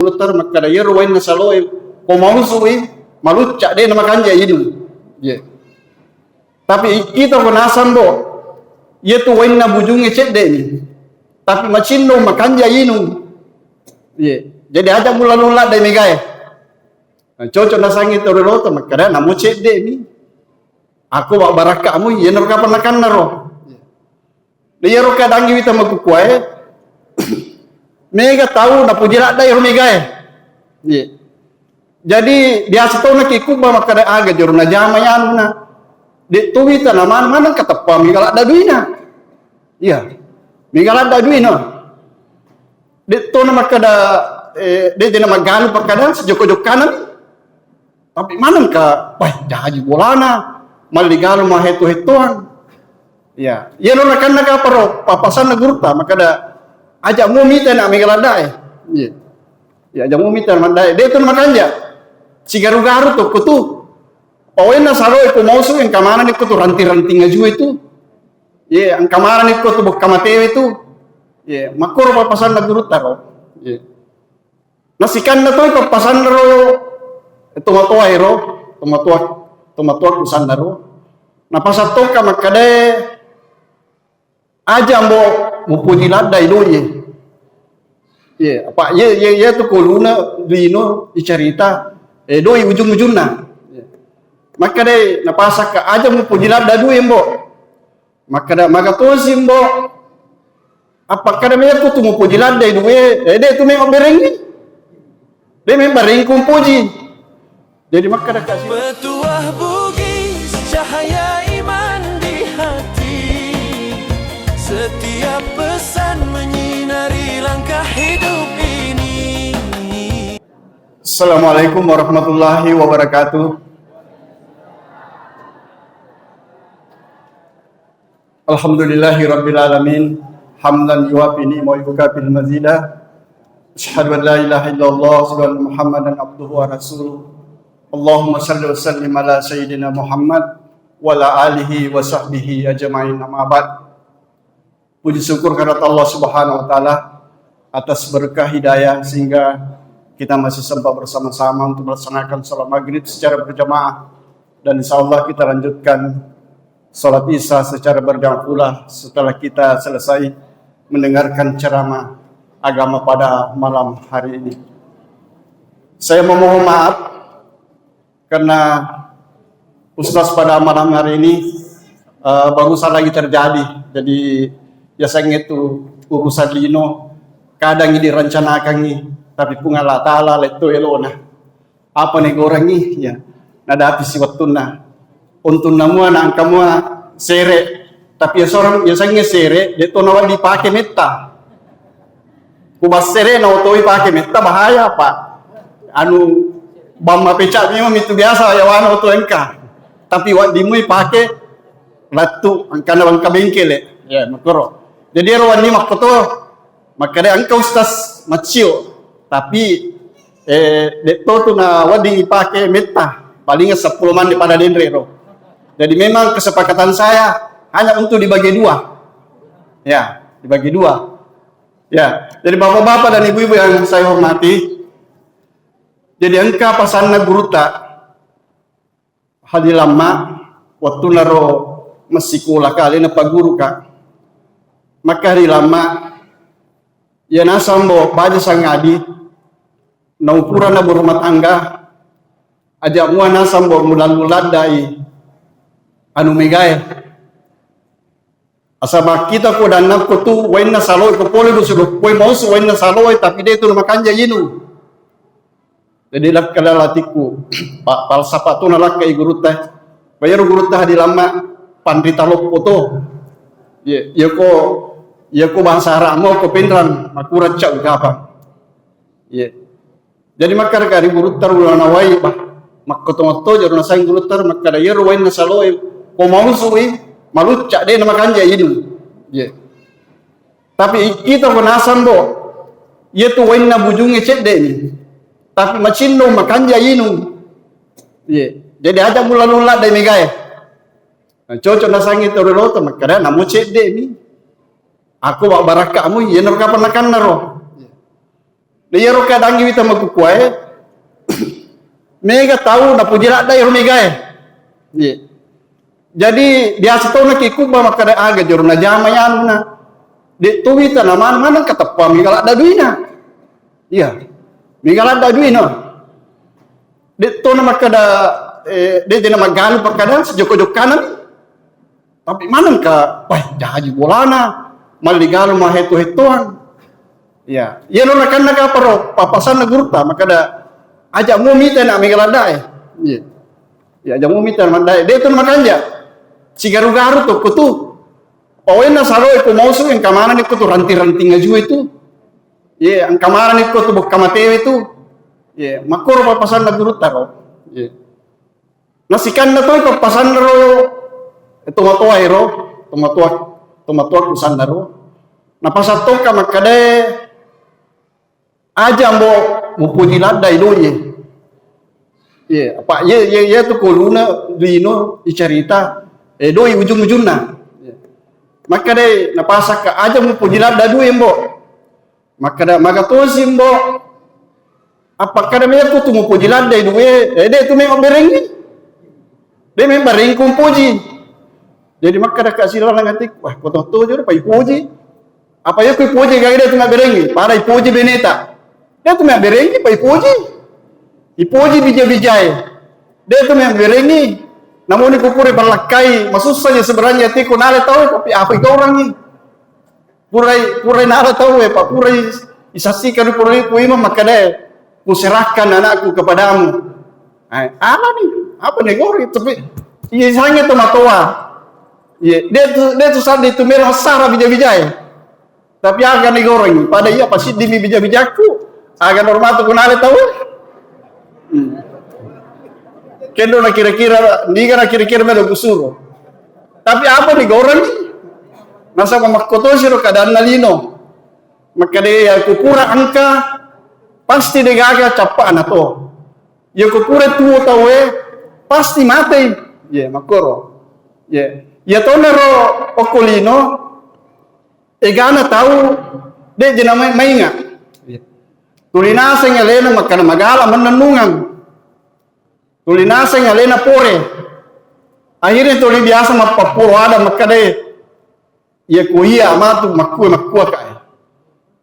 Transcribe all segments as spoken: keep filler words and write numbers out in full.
Dokter makkeda, "Iyaro wainna saloe ko mausu'i malucca, de' namakanja inung." Ye. Tapi ikkita ko nasang, Bo, iyatu wainna bujungnge cedde'ni, tapi macinnong makanja inung. Ye. Jadi aja mulla-lulla dai megae. Nah, cocok nasangi to rioloto makkeda namo cedde'ni. Ako wa barakkamu, iyanaro kapang nakannaro. Iyaro kadangngi wita makkukuae, mega tau napuji ladda ero megae. Iya. Jadi biasa to nakikubba makkeda aga jero najama anuna. De' to wita namana maneng kateppa mega ladda duina. Iya. Mega ladda duina. De' to na makkeda, eh, de' jena maggalu pakkeda sejokka-jokkana. Tapi manengka, wah, jaji bolana, malli galu mahetto-hettoang. Ya, iya lo nakanna kaparo, papasanna gurutta, makkeda, "Aja mu mita na mega laddae." Iya. Ya, aja mu mita na laddae. De' tu makanja. Sigaru-garu to ko tu. Pawainna salo ko mausu engka manani ko tu ranting-ranting aju itu. Iya, engka manani ko tu bokka matewe tu. Iya, makkoro papasanna gurutta ro. Iya. Nasikanna toi pappasanna ro tomatoa ero, tomatoa, tomatoa kusanna ro. Napasang tokka makkedae, "Aja mbo mupuji ladda i doi e." Ye, apa ye, ye, ye tu koluna lino icarita, eh, doi ujung-ujungna. Ye. Makkedae napasakka, "Aja mupuji ladda doi e, Mbo." Makkeda, "Maga tosi, Mbo." Appakkeda mekko tu mupuji ladda i doi e, eh, de' tu memang berengi. De' memang berengi kumpuji. Jadi makkeda kasi. Petuah Bugis, cahaya iman di hati. Setiap pesan menyinari langkah hidup ini. Assalamualaikum warahmatullahi wabarakatuh. الحمد لله رب العالمين، حمدا يوافي نعمه ويكافئ مزيده. أشهد أن لا إله إلا الله، أشهد أن محمدا عبده ورسوله. اللهم صل وسلم على سيدنا محمد وعلى آله وصحبه أجمعين، أما بعد. Puji syukur kehadirat Allah Subhanahu wa Ta'ala atas berkah hidayah sehingga kita masih sempat bersama-sama untuk melaksanakan salat maghrib secara berjamaah. Dan insya Allah kita lanjutkan salat isya secara berjamaah pula setelah kita selesai mendengarkan ceramah agama pada malam hari ini. Saya memohon maaf karena Ustaz pada malam hari ini, eh, barusan lagi terjadi. Jadi, biasanya itu urusan lino, kadang direncanakan, tapi Puang Allah Ta'ala lettu elona. Apa nih gorangi? Ya, nadapi si waktunna. Untung namua, nangkamua sere. Tapi ya seorang, biasanya sere, de' to nawa dipake metta. Ku bassere na otoi pake metta bahaya, Pak. Anu, bamma pecak memang itu biasa yawana oto engka. Tapi waddimui pake lattu, engkana bangka bengkele. Ya, makoro. Jadi ero wanni makkoto, makkeda engka Ustaz maccio. Tapi, eh, de' to tu na wedding ipake metta. Paling seppulo mande pada denre ro. Jadi memang kesepakatan saya hanya untuk dibagi dua. Ya, dibagi dua. Ya, jadi bapak-bapak dan ibu-ibu yang saya hormati, jadi engka pasanna gurutta Hadi Lamma, wattunaro massikola ka, alena paguru ka. Maka Hadi Lamma, ya nasang bo baja sangadi, naupurana berumah tangga, aja mua nasang bo mulallu laddai anu megae. Asa makkita ko dannakko tu wainna saloe, ko pole du sulo poi mausu wainna saloe, tapi de' tu makanja inung. Jadi lakka lalatikku, pa-, falsafah tu nalakkai gurutta. Bayar gurutta Hadi Lamma, panrita loppo to. Ye, yako, yako bahasa Arab mau ko penrang, makurang cak kapang. Ye. Jadi makkeda ri gurutta ro ulana wai, bah, makkoto-moto jero nasang gurutta ro makkeda, "Iyaro wainna saloe ko mausu'i malucca, de' namakanja inung." Ye. Tapi ikkita ko nasang, Bo, iyatu wainna bujungnge cedde'ni, tapi macinnong makanja inung. Ye. Jadi aja mulla-lulla dai megae. Nah, cocok nasangi to rioloto makkeda namo cedde'ni. Ako wa barakkamu, iyanaro kapang nakannaro. Na iyaro keadaangnge wita makkukuae, mega tau napuji ladda iyaro megae. Iya. Jadi biasa to nakikubba makkeda aga jaro najama anunna. De to wita namana maneng kateppa mega ladda duina. Iya. Mega ladda duina. De to na makkeda, eh, de jena maggalu pakkeda sejokka-jokkana. Tapi manengka, wah, jaji bolana, malligalu mahetto-hettoang. Ya, iya lo nakanna kaparo, papasanna gurutta, makkeda, aja mu mita na mega laddae. Iya. Ya, aja mu mita laddae. De tu makanja. Sigaru-garu to kutu. Pawenna salo ko mosu engka manani kutu ranting-ranting aju itu. Iya, engka manani kutu bokka matewe tu. Iya, makkoro papasanna gurutta ro. Iya. Nasikanna toi pappasanna ro tomatoa ero, tomatoa, tomatoa kusanna ro. Napasang tokka makkeda, aja mbo mupuji ladda i doye. Ye, apa ye ye ye tu koluna lino icarita, eh, doi ujung-ujungna. Ye. Makkeda napasakka aja mupuji ladda dui mbo. Makkeda, magatosi mbo. Appakkeda mekko tu mupoji laddai duwe, eh, de tu memang berengi. De memang berengi kumpoji. Jadi makkeda ka silalang atik, wah, koto tojo pa ipoji. Apa ya ku ipoji gaga de tu memang berengi, pada ipoji beneta. De tu memang berengi pa ipoji. Ipoji bija-bijae. De tu memang berengi. Namun ku pura ballakkai, masussa je sebenarnya atiku nale tau, tapi apa igaurangi? Purai, purai nala tauwe, Pak, purai isaksikan, purai ku imam makkedae, kuserahkan anakku kepadamu. Eh, apa nih? Apa nih gori? Tapi iya sange tomatoa. Iya, de tu, de tu sadde tu melo sara bija-bijae. Tapi aga nih goreng? Pada iya pasti demi bija-bijaku. Aga normal tu kunale tau. Hmm. Kendo na kira-kira, niga na kira-kira melo kusuro. Tapi apa nih goreng? Nasaba makkotosi ro kadanna lino. Makkeda, iya ku pura engka, pasti degaga cappa'na to. Iya ku pura tuo tauwe, pasti matei. Iya, makkoro. Iya. Iya tona ro okko lino, egana tau, de jena mai-, mainga. Iya. Tuli naseng alena makkeda magala mennennungang. Tuli naseng alena pore. Akhirnya tuli biasa mappapporo ada makkeda, iya ku iya matu makkue makkua kae.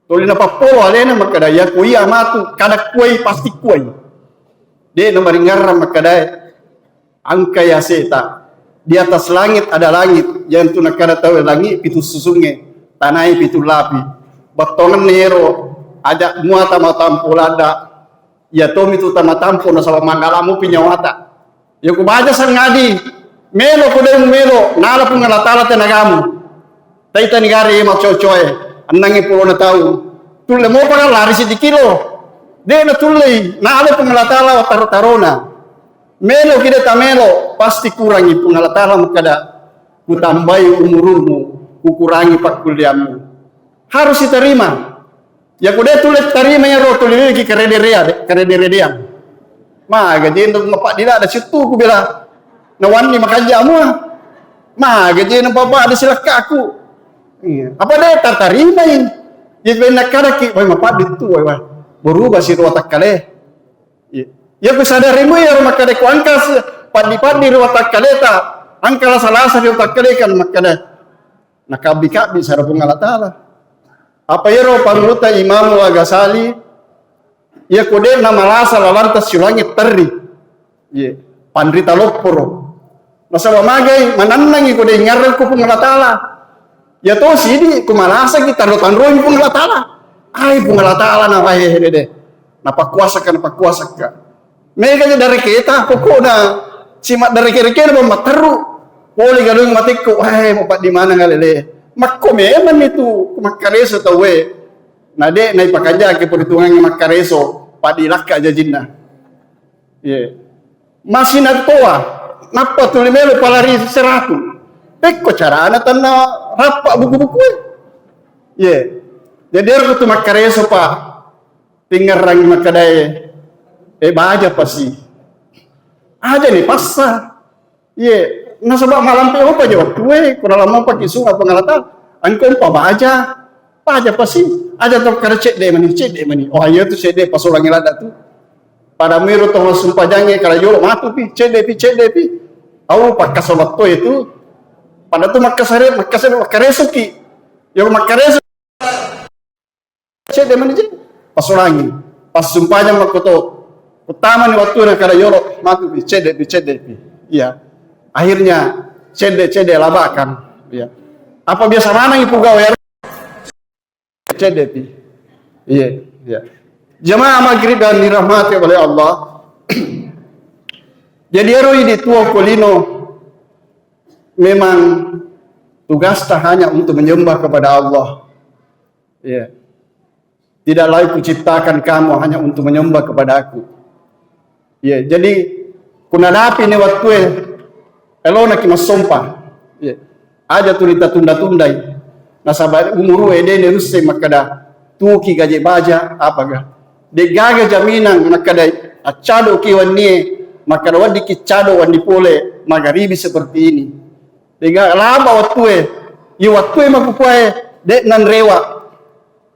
Tuli napapporo alena makkeda, iya ku iya matu kada kuai pasti kuai. De namaringarrang makkedae, engka ya seta. Di atas langit ada langit, yang tu nakkeda tau langit pitu susunge, tanai pitu lapi. Bettongenna ero, aja muata matampo ladda. Iya tomi tu tamatampo nasaba manggalamu pi nyawata. Iya ku baja sangadi, melo ko de melo, nala Puang Allah Taala tenagamu. Taita negara iya macocoe, ennangngi pulona tau. Tulle mopa lari siti kilo. De natullei, nala Puang Allah Taala taro-tarona. Melo ki de tamelo, pasti kurangi Puang Allah Taala makkeda, kutambai umurmu, kukurangi pakkulliammu. Harus diterima. Iya ku de tulle tarima iyaro tuli ki kerede rea, kerede redeang. Maga jeno mapaddi ladda sittu ku bela. Nawanni makanja mua. Maga jeno papa ada silakkaku. Iya. Apa de tatarimai? Iya benna kadaki, wai mapaddi tu, wai, wai. Berubah si ro takkale. Iya. Iya ku sadarimu iyaro makkeda ku angka si-, paddi-paddi ri watakkaleta, angka lasa-lasa ri watakkaleta kan makkeda. Nakabbi-kabbi sara Puang Allah Taala. Apa iyaro panguluta Imamul Ghazali, iya ko de namalasa lalanta siulangi terri. Iya, panrita lopporo. Nasaba magai manennangi ko de ingngarrang ko Puang Allah Taala. Iya to sidi ko malasa kita tanro-tanroi Puang Allah Taala. Ai Puang Allah Taala na wae de. Napakkuasakka, napakkuasakka. Mega je dareketa, pokokna sima dareke-rekena bang matteru. Pole galung matekko, wah, mau paddi mana ngalele. Makko memang itu makkareso tauwe. Na de naipakanjaki perhitungannya makkareso, paddi lakka jajinna. Iya. Masih natoa, nappa tuli melo palari seratu. Pekko carana tanna rappa buku-buku. Iya. Jadi harus tu makkareso, Pak. Tingngerrangi makkedae, eh, baja pasi. Aja ni passa. Iye, nasaba malampe opa je wattue, kurang lama paki sunga pengalata, engko pa baja. Paja pasi, aja to kada cedde mani, cedde mani. Oh, iya tu cedde pasolangi ladda tu. Pada miro to sumpajangnge kada jolo matu pi, cedde pi, cedde pi. Au pakkasolat to itu. Pada tu makkasare, makkasare, makkaresuki. Yo makkaresu. Cedde mani je. Pasolangi. Pas sumpajang makko to. Utama ni waktu na kada jolo matu pi, cedde pi, cedde pi. Iya. Akhirnya cedde, cedde labakan. Iya. Apa biasa manang ipu gawe cedde pi. Iya, iya. Jamaah maghrib yang dirahmati oleh Allah. Jadi ero idi tuo ko lino memang tugasta hanya untuk menyembah kepada Allah. Iya. Tidak lagi kuciptakan kamu hanya untuk menyembah kepada Aku. Iya, jadi kunadapi ni wattue elona ki massompa. Iya. Aja tu ritatunda-tundai. Nasaba umuru ede ne russe makkada tuki gaje baja apaga. Degaga jaminang makkada accado ki wannie, makkada waddi ki cado wanni pole magaribi seperti ini. Dega laba wattue. Iya wattue makukuae de nanrewa.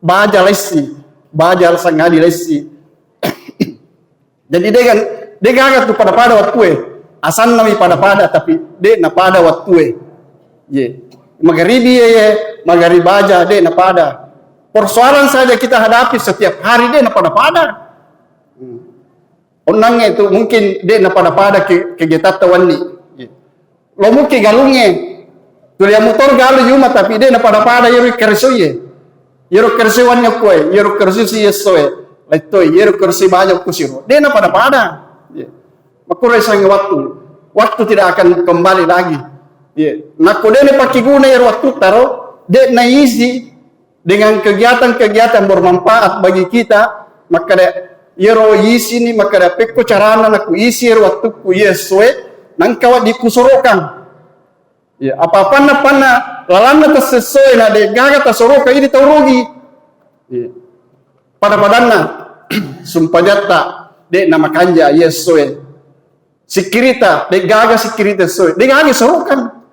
Baja lessi, baja sangadi lessi. Jadi degan, degaga tu pada-pada wattue. Asannami pada-pada tapi de napada wattue. Ye. Magaribi ye, ye, magaribi aja de napada. Persoalan saja kita hadapi setiap hari de napada-pada. Hmm. Onnangnge tu mungkin de napada-pada ke, kegiatan tawanni. Ye. Lo muki galungnge. Tuli mutor galu yuma tapi de napada-pada yero karesoye. Yero kareso wanni okkoe, yero kareso si essoe. Lettoi, yero kareso baja kusiro. De napada-pada. Ye. Makkurai sangi waktu. Waktu tidak akan kembali lagi. Ye. Nakko de napakkiguna yero waktu taro, de naisi dengan kegiatan-kegiatan bermanfaat bagi kita, makkada yero isini, makkada pekko carana naku isi yero wattukku iye essoe, nangka waddi kusorokang. Ya, apa-apanna panna lalanna tassessoe na de gaga tasorokang idi tau rugi. Ya. Pada-padanna sumpajatta de namakanja iye essoe. Sikkirita de gaga sikkirita essoe. De gaga sorokang.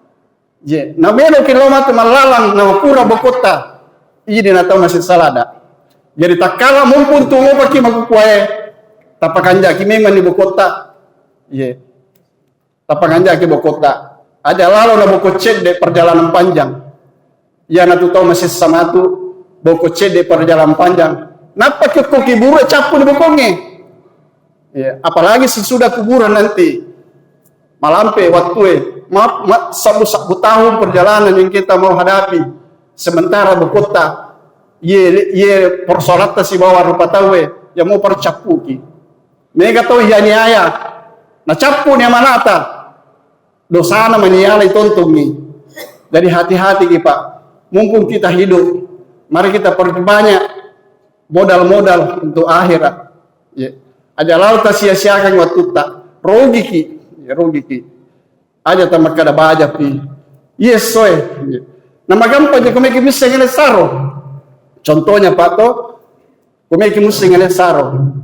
Ye, nameloki lao matu mallalang, namapura bokotta. Idi natau masessa ladda. Jadi takkala mumpung tu mopaki makukuae, tapakanjaki memanni bokotta. Ye. Tapakanjaki bokotta. Aja lalo na boko cedde perjalanan panjang. Iyanatu tau masessa matu, boko cedde perjalanan panjang. Nappa ki okko kiburu cappu ni bokongnge. Ya, apalagi sesudah kuburan nanti. Malampe wattue, ma-, ma-, sabbu-sabbu tahun perjalanan yang kita mau hadapi. Sementara bokotta, ye, ye persoalatta sibawa rupa tauwe, ya mau percappuki. Mega tau ianiaya, nacappu ni amanata. Dosana maniala itontongi. Jadi hati-hati ki, Pak. Mumpung kita hidup, mari kita perbanyak modal-modal untuk akhirat. Ya. Aja lao tasia-siakan wattutta. Rogiki, ya, rogiki. Aja tamakkada baja pi. Yes, soe. Ya. Namagampang je komeki misseng ele saro. Contohnya, Pak, to, Komeki musseng ele saro.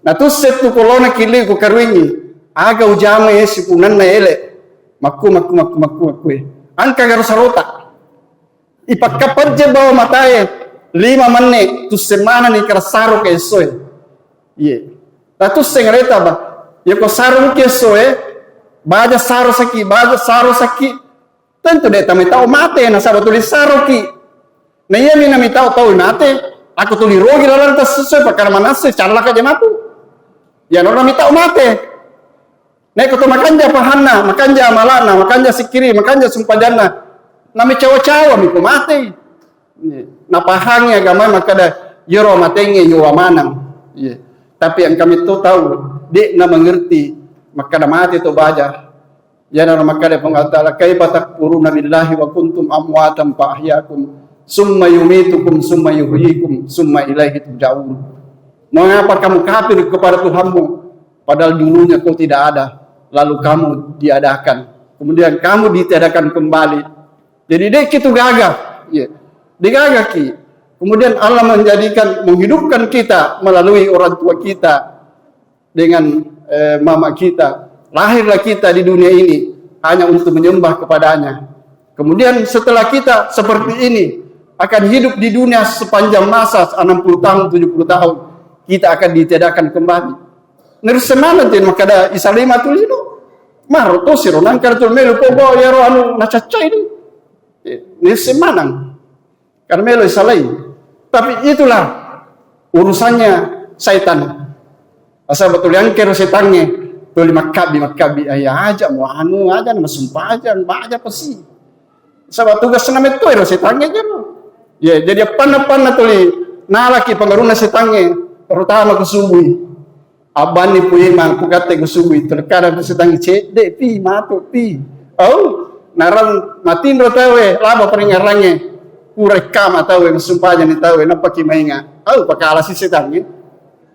Natusse tu kolona kili ku karuingi. Aga ujama e sipunanna ele. Makku, makku, makku, makku, makku e. Angka garo sarota. Ipakkapajje bawa matae. Lima menne tusse manani kara saro ke essoe. Iye. Natusse ngareta ba. Yako saro ke essoe. Baja saro saki, baja saro saki. Tentu de' tamitau mate nasaba tuli saroki. Na iyami namitau tau mate, ako tuli rogi laleng tassesuai pakkara manesse callaka je matu. Iyana namitau mate. Naiko to makanja pahanna, makanja amalana, makanja sikkiri, makanja sumpajanna, namicawa-cawa miko mate. Napahangi agama makkada yero matengnge yowa manang. Iya. Tapi engka metto tau de' na mengerti makkada mate to baja. Iyanaro makkeda Puang Allah Ta'ala, "Kaifa takfuruna billahi wa kuntum amwatan fa ahyakum, summa yumitukum, summa yuhyikum, summa ilaihi turja'un." Mengapa kamu kafir kepada Tuhanmu, padahal dulunya kau tidak ada, lalu kamu diadakan, kemudian kamu ditiadakan kembali. Jadi, de' kitu gaga. Iya. Digagaki. Kemudian Allah menjadikan, menghidupkan kita melalui orang tua kita. Dengan, eh, mama kita. Lahirlah kita di dunia ini hanya untuk menyembah kepadanya. Kemudian setelah kita seperti ini, akan hidup di dunia sepanjang masa enam puluh tahun, tujuh puluh tahun, kita akan ditiadakan kembali. Nerussemanang tu makkada isalai matu lino. Maro to siro nangkara tu melo ko bo yaro anu nacaccai ni. Eh, nerussemanang. Karena melo isalai. Tapi itulah urusannya setan. Asal betul yang kero setannya tuli makkabbi makkabbi ayah aja mau anu aja nama sumpah aja baja pasti. Saba tugas na metto ero setangnge jero. Ya, jadi appanna-appanna tuli nalaki pengaruhna setangnge, terutama ku subui. Abbanni pui mangku gatte ku subui, terkadang ku setangnge cedde pi, matu pi. Au, narang matinro tawe, laba peringarangnge. Pura kama tawe, sumpajani tawe, nappaki mainga. Au, pakalasi setangnge.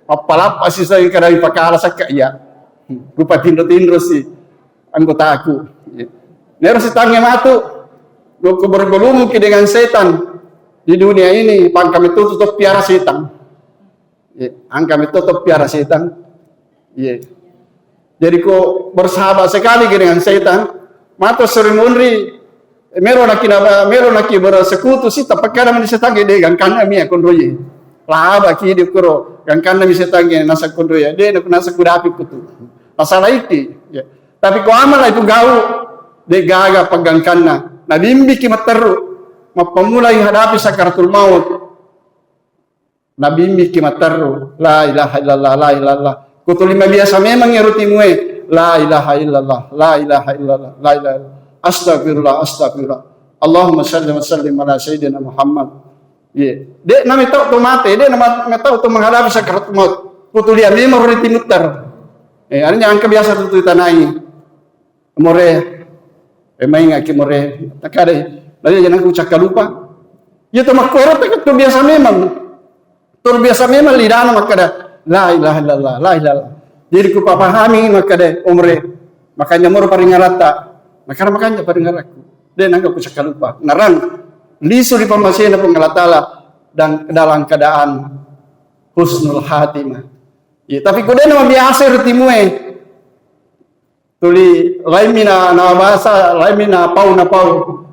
Appalappa si sai kadang pakala sakka iya. Rupa tinro-tinro si anggotaku. Nero setangnge matu, lo bergelumuki dengan setan di dunia ini, pangka metto to piara setan. Iya, angka metto to piara setan. Iya. Jadi ko bersahabat sekali ki dengan setan, matu sering munri, mero naki na-, mero naki bersekutu si, tapi kadang di setan gede gangkanna mi konroye. Laba ki di kuro, gangkanna mi setan gede nasa konroye. De, naku nasa kudapi kutu. Masalah iki, ya. Tapi ko amal itu gau, de gaga pegangkanna. Nabimbiki matteru, mappamulai hadapi sakaratul maut. Nabimbiki matteru, la ilaha illallah, la ilaha illallah. Kutuli mabiasa memang ero timue, la ilaha illallah, la ilaha illallah, la ilaha illallah. Astagfirullah, astagfirullah. Allahumma salli wa sallim ala sayyidina Muhammad. Iya. De na metau to mate, de na ma-, metau to menghadapi sakaratul maut. Kutuli memang ero timuttar. Eh, artinya angka biasa tu tanai. More, eh, maingaki more, takadai, lagi jangan ku cakka lupa. Iya to makkuero, tapi to biasa memang. To biasa memang lidana makkada, la ilaha illallah, la ilaha illallah. Jadi ku papahami makkada, omre, makanya moro paringaratta, makanya makanya paringarakku. De nangka ku cakka lupa. Narang, lisu di pammasena Puang Allah Ta'ala dan dalam keadaan husnul khatimah. Ya, tapi ku de na mabiasa ero timue. Tuli laimmi na, na bahasa, laimmi na pau, na pau.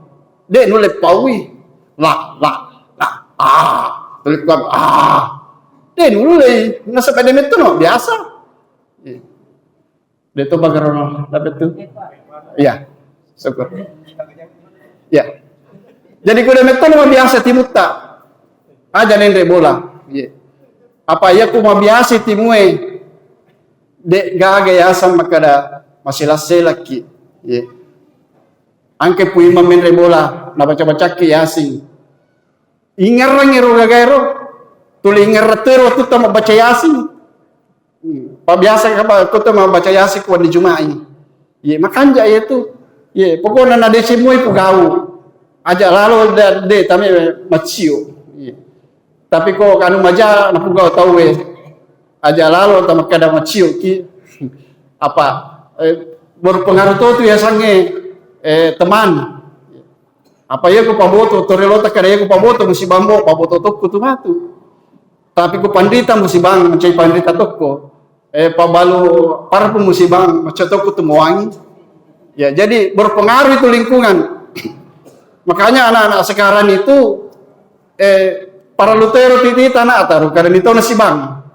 De nulle paui. La, la, la. Ah, tuli kuat. Ah. De nulle. Nasaba de metto no biasa. Iya. De to bagarono dapat tu. Iya. Syukur. Iya. Jadi ku de metto no biasa timutta. Aja nenre bola. Iya. Apa iya ku mabiasa timue. De gaga yaseng makkada maselak-selakki. Ye. Angke pui mamenre bola, nabaca-bacakki Yasin. Ingerrang ero gagaero, tuli ingerrang tu ero wattutta mabbaca Yasin. Hmm. Pabiasa ka ba-, kota mabbaca Yasin ku wenni Juma'i. Ye, makanja ye tu. Ye, pokokna na deceng moi pugau. Aja lalo de, de tame maccio. Ye. Tapi ko anu maja napugau tauwe, aja lalo tamakkada maccio ki. Apa, eh, berpengaruh to tu yasengnge, eh, teman. Apa iya ku paboto, torelota kada iya ku paboto musibang bo, paboto tokko tu matu. Tapi ku panrita musibang, mencai panrita tokko. Eh, pabalu parfum musibang, macca tokko tu mewangi. Ya, jadi berpengaruh itu lingkungan. Makanya anak-anak sekarang itu eh, parellu tero titi tana ataru kada mitona sibang.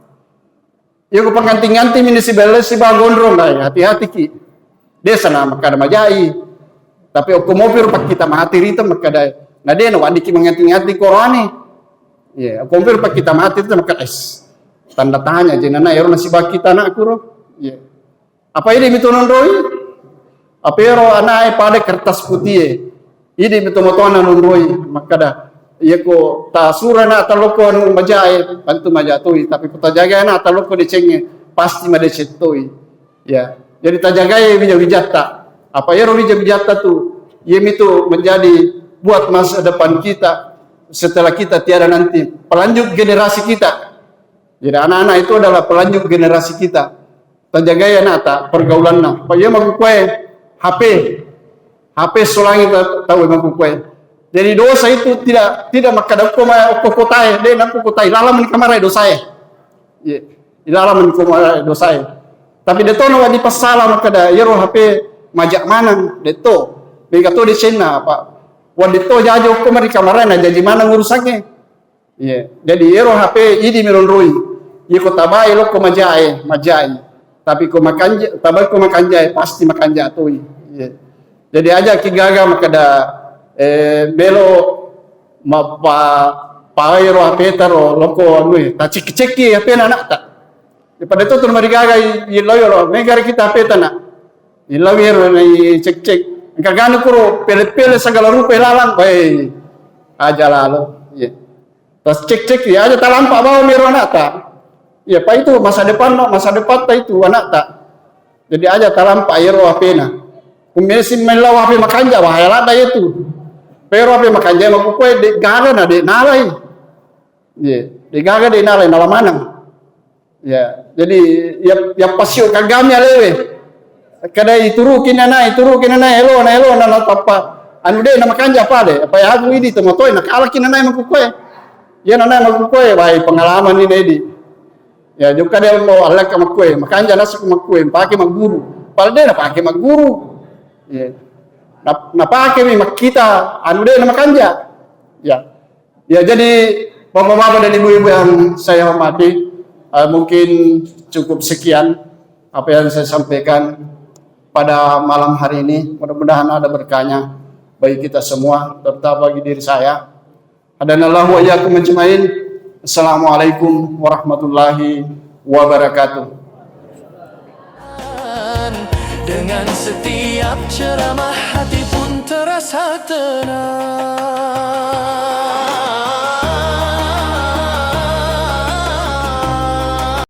Iya ku panganti-nganti mini sibelle sibang gondrong, dai, hati-hati ki. Desa na makkada majai. Tapi okko mopi ro pakkita mati rita makkada, na de na waddiki manganti-nganti korane. Iya, okko mopi ro pakkita mati rita makkada, es. Tanda tanya je nana ero nasibang kita anakku ro. Iya. Apa idi mito nonroi? Apa ero anae pada kertas putie. Idi mito matoanna nonroi. Makkada, iya ko tasura na talokko anu majae, tentu maja toi. Tapi ko tajaga na talokko decenge, pasti madeceng toi. Ya, jadi tajagai wija-wijatta. Apa ero wija-wijatta tu, iya mito menjadi buat masa depan kita. Setelah kita tiada nanti, pelanjut generasi kita. Jadi anak-anak itu adalah pelanjut generasi kita. Tajagai anakta pergaulanna. Pa iya makkukue H P. H P solangi ta-, tau makkukue. Jadi dosa itu tidak, tidak makkada okko ma-, okko kotae, de na okko kotae, lalang mani kamarae dosae. Iya. Ilalang mani kamarae dosae. Tapi de to na wadi passala makkada iyaro H P majak maneng, de to. Mega to decenna apa. Puang de to jaji okko mari kamarae, na jaji maneng urusangnge. Iya. Jadi ero H P idi mi ronroi. Iya ko tabai lokko majae, majai. Tapi ko makanja, tabai ko makanjae, pasti makanja toi. Iya. Jadi aja ki gaga makkeda, eh, melo mappa paero H P taro lokko anu, tacek-cekki H P na anakta. Pada to tu marigaga i, i loyo lo, megari kita H P tana. Ilawi ero na i cek-cek. Engka ganu kuro pele-pele segala rupa ilalang. Wei, aja lalo. Iya. Tas cek-cek ya aja talampa bawa mero anakta. Iya, pa itu masa depan, masa depan ta itu anakta. Jadi aja talampa ero H P na. Kumesi mellau H P makanja, bahaya ladda itu. Pero H P makanja makkukue de gaga na de nalai. Iya, de gaga de nalai, nala maneng. Ya, jadi ya, ya pasio kagami alewe. Kada ituruki nana, ituruki nana, elo na, elo na, na tappa. Anu de na makanja pale, apa ya aku idi to matoe na kalaki nana makkukue. Ya nana makkukue, wai pengalaman ni dedi. Ya juga de lo alaka makkue, makanja nasu makkue, pake magguru. Pale de na pake magguru. Ya. Na, na pake mi makkita, anu de na makanja. Ya. Ya, jadi bapak-bapak dan ibu-ibu yang saya hormati, eh, mungkin cukup sekian apa yang saya sampaikan pada malam hari ini. Mudah-mudahan ada berkahnya bagi kita semua, terutama bagi diri saya. Hadanallahu wa iyyakum ajmain. Assalamualaikum warahmatullahi wabarakatuh. Dengan setiap ceramah, hati pun terasa tenang.